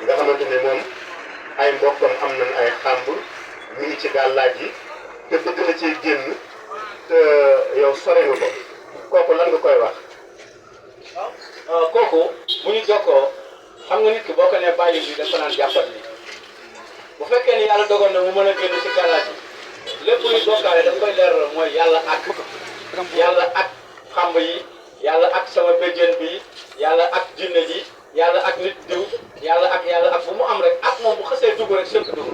nga xamante ne moom ay mbokkam am nañ ay xàmb ñu ngi ci gàllaaj yi te bëgg na ci génn te yow sore nga ko kooku lan nga koy wax. kooku bu ñu jokkoo xam nga nit ki boo ko nee bàyyi bi dafa naan jàppal lii bu fekkee ni yàlla dogal na mu mën a génn ci gàllaaj yi lépp luy bokkaale daf koy leeral mooy yàlla ak xamb yi yàlla ak sama béjjén bi yàlla ak jinne ji yàlla ak nit diw yàlla ak bu mu am rek ak moom bu xasee dugg rek sëkk dugg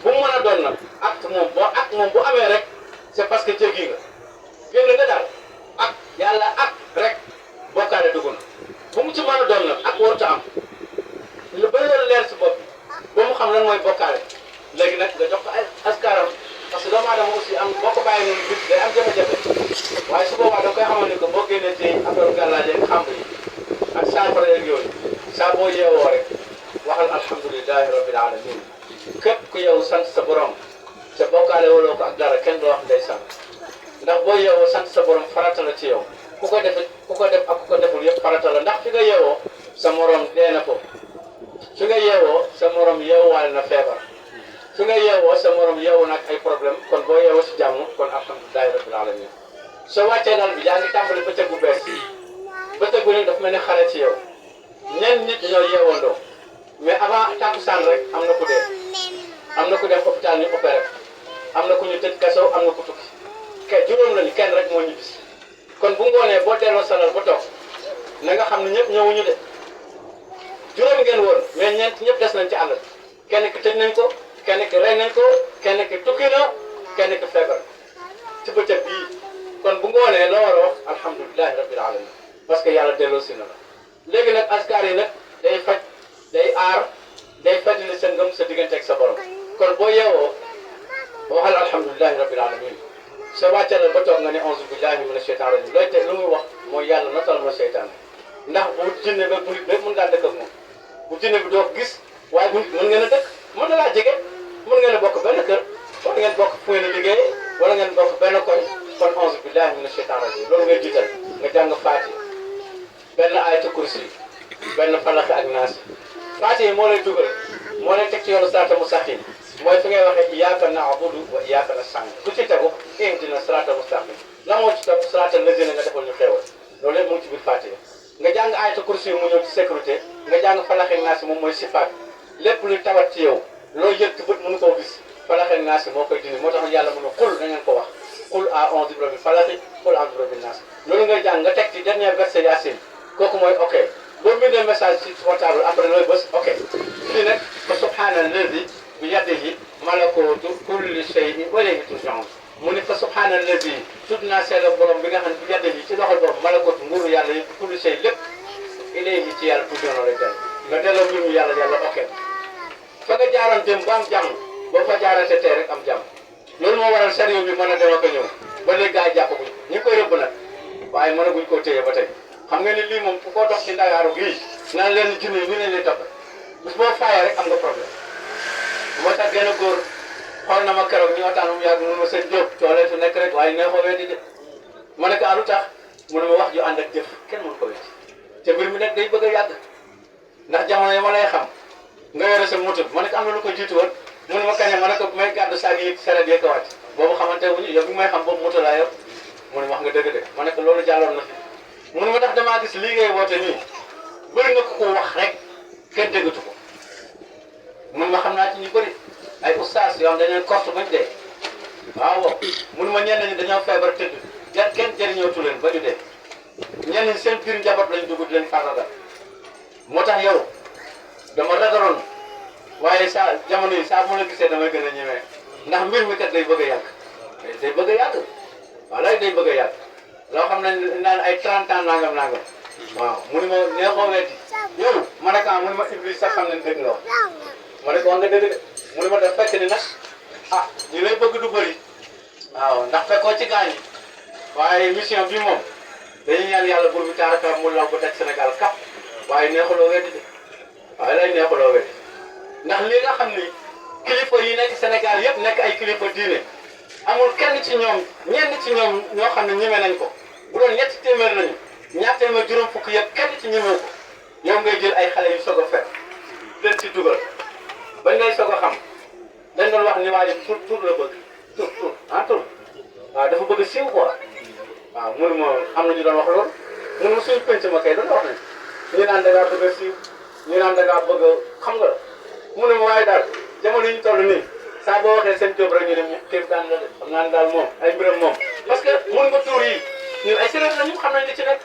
bu mu mën a doon nag ak moom bu amee rek c'est parce que jéggi nga génn nga daal ak yàlla ak rek bokkaale dugg na bu mu ci mën a doon nag ak warut a am lu ba loolu leer si bopp bi ba mu xam lan mooy bokkaale léegi nag nga jox ko ay askaram parce que doomu aadama aussi am boo ko bàyyi noonu bit day am jafe-jafe waaye su boobaa da koy xamal ni que boo génnee ci affaire gàllaaj ak xamb yi ak saafara yeeg yooyu saa boo yeewoo rek waxal alhamdulilahi rabbil alamin képp ku yow sant sa borom te bokkaale waloo ko ak dara kenn doo wax ndeysaan ndax boo yeewoo sant sa borom farata la ci yow ku ko def ak ku ko deful yëpp farata la ndax fi nga yeewoo sa morom dee na ko fi nga yeewoo sa morom yeewaale na feebar fi nga yeewoo sa morom yeewu nag ay problème kon boo yeewoo si jàmm kon alhamdulilahi rabbil alamin soo wàccee dal bi yaa ngi tàmbali bëccëg bu bees bëccëg bu ne daf mel ni xare ci yow ñenn nit ñoo yeewandoo mais avant takkusaan rek am na ku dee am na ku dem hôpital ñu opéré am na ku ñu tëj kaso am na ku tukki juróom lañu kenn rek moo ñibbisi kon bu ngoonee boo delloo salal ba toog na nga xam ne ñëpp ñëwuñu de juróom ngeen woon mais ñeent ñëpp des nañ ci àll kenn ki tëj nañ ko kenn ki rey nañ ko kenn ki tukki na kenn ki feebar ci bëccëg bii kon bu ngoonee loo war a wax alhamdulilahi rabbil alamin parce que yàlla delloo si na la léegi nag askar yi nag day faj day aar day fàttali sa ngëm sa diggante ak sa borom kon boo yeewoo waxal alhamdulilahi rabbil alamin sa wàccalal ba toog nga ne auzu billahi mina shaytan rajim looy te lu muy wax mooy yàlla notal ma seytaan ndax bu jinne ba bu nit rek mën ngaa dëkk ak moom bu jinne bi doo ko gis waaye bu nit mën ngeen a dëkk mën na laa jege mën ngeen a bokk benn kër wala ngeen bokk fu ngeen a liggéey wala ngeen bokk benn koñ kon auzu billahi mina shaytan rajim loolu ngay jiital nga jàng faati benn ayatu kursi benn falax ak naas faati yi moo lay dugal moo lay teg ci yoonu siraatal mustaqiim mooy fi ngay waxee iyyaaka na'budu wa iyyaaka nasta'iin lu ci tegu ihdina siraatal mustaqiim la moo ci topp siraatal laziina nga defal ñu xéewal loolu yëpp mu ngi ci biir Faatiha nga jàng ayatu kursi mu ñëw ci sécurité nga jàng falax ak naas moom mooy sifaat lépp luy tawat ci yow loo yëg ci bët mënu koo gis falax ak naas moo koy dindi moo tax yàlla mën a xul na ngeen ko wax xul a'uuzu bi rabbil falaq xul a'uuzu bi rabbin naas loolu ngay jàng nga teg ci dernier verset Yaasin kooku mooy ok boo bindee message ci portable après looy bës ok fii nag fa subhaana alladi bi yadihi malakuutu kulli shay'in wa ilayhi turja'uun mu ne fa subhaana alladi tudd naa seetla borom bi nga xam ne bi yadihi ci loxol borom malakuutu nguuru yàlla yi kulli shay lépp ilayhi ci yàlla turja'uun lay dellu nga delloo mbir mi yàlla ok fa nga jaaroon dem ba am jàmm boo fa jaarate tey rek am jàmm loolu moo waral sérieux bi mën a dem ak a ñëw ba léegi gaa yi jàppaguñ ñu ngi koy rëbb nag waaye mënaguñ koo téye ba tey xam nga ni lii moom ku ko dox ci Ndakaaru gii naan leen junne yi ñu leen di topp bis boo faayee rek am nga problème moo tax genn góor xool na ma keroog ñu waxtaan mu yàgg mu ma seen jóg coolee fi nekk rek waaye neexoo weddi de ma ne ko lu tax mu ne ma wax ju ànd ak jëf kenn mënu ko weddi te mbir mi nag day bëgg a yàgg ndax jamono yi ma lay xam nga yore sa moto ma ne ko am na lu ko jiitu woon mu ne ma kañe ma ne ko may gàddu saag yi seret yee ko wàcc boobu xamante wuñu yow bi may xam boobu moto laa yor mu ne wax nga dëgg de ma ne ko loolu jàlloon na fi mu ne ma tax damaa gis lii ngay woote nii bëri nga ko wax rek kenn déggatu ko mun ma xam naa ci ñu bëri ay ustaas yoo xam dañ leen korte bañ dee waaw mun ma ñenn ñi dañoo feebar tëdd kenn jëriñootu leen ba ñu dee ñenn ñi seen biir njaboot lañ dugg di leen fàggagal moo tax yow dama ragaloon waaye saa jamono yi saa mu la gisee damay gën a ñemee ndax mbir mi kat day bëgg a yàgg day bëgg a yàgg walaay day bëgg a yàgg loo xam ne naan ay 30 ans nangam waaw mu ne ma neexoo weeti yow ma ne ko mu ne ma Iblis sax xam ne dëgg nga wax ma ne ko wax nga dëgg de mu ne ma daf fekk ni nag ñu lay bëgg du bëri waaw ndax fekkoo ci gaañ yi waaye mission bi moom dañuy ñaan yàlla bur bi taaraka mu law ko daj Sénégal kap waaye neexuloo weeti de waaye lay neexuloo weeti ndax li nga xam ni kilifa yi nekk Sénégal yëpp nekk ay kilifa diine amul kenn ci ñoom ñenn ci ñoom ñoo xam ne ñeme nañ ko bu doon ñetti téeméer lañu ñaar téeméer juróom fukk yëpp kenn ci ñemewu ko yow ngay jël ay xale yu soog a fekk dugal bañ ngay soog a xam dañ doon wax ni waa ji tur la bëgg tur waaw dafa bëgg siiw quoi waaw mënuma am na ñu doon wax loolu mënuma suñu penc ma kay doon wax ne ñu naan da ngaa bëgg a siiw ñu naan da ngaa bëgg a xam nga mënuma waaye daal jamono yi ñu toll nii saa boo waxee seen jóob rek ñu ne kéem taan la de xam naa ne daal moom ay mbiram moom parce que mën nga tuur yi ñun ay séeréer la ñu xam nañ li ci nekk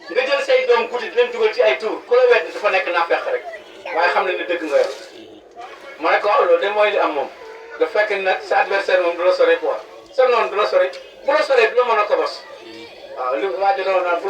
nga jël say doom guddi di leen dugal ci ay tuur ku la wedd dafa nekk naa fekk rek waaye xam nañ ne dëgg nga yor ma ne ko loolu de mooy li am moom da fekk nag sa adversaire moom du la sori quoi sa noonu du la sori bu la soree du la mën a kobos waaw li waa ji doon naan